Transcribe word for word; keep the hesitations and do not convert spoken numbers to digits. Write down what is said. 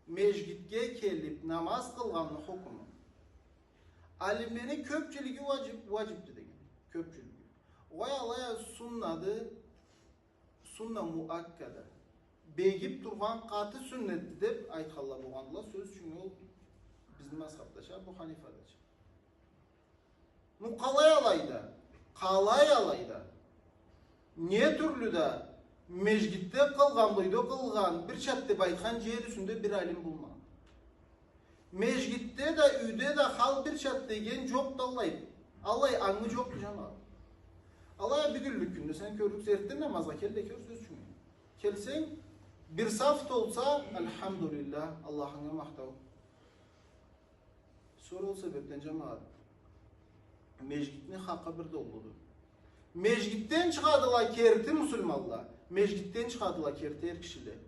Межгитге келиб намаз къылгъанны хукму. Алимлени кёбчюлюгю уаджиб, уаджибди деген. Кёбчюлюгю. Огъай, алай а суннады, сунна муаккада. Бегиб тургъан къаты сюннетди деб айтханла болгъандыла. Сёз ючюн, ол бизни мазхабда чы, Абу Ханифада чы. Ну, къалай алайда? Къалай алайда? Не тюрлю да межгитде къылгъан, бу юйде къылгъан, бир чат деб айтхан джер юсюнде бир алим болмагъан. Межгитде да, юйде да хал бир чат деген джокъду аллай. Аллай ангы джокъду, джамагъат. Алай а бюгюнлюк кюнде сен кёрлюксе, эртден намазгъа кел да кёр, сёз ючюн. Келсенг, бир саф толса, альхамдулиллах, Аллахынга махтау. Сора ол себебден, джамагъат, межгитни хакъы бир да уллуду. Межгитден чыгъадыла керти муслиманла, межгитден чыгъадыла керти эр кишиле.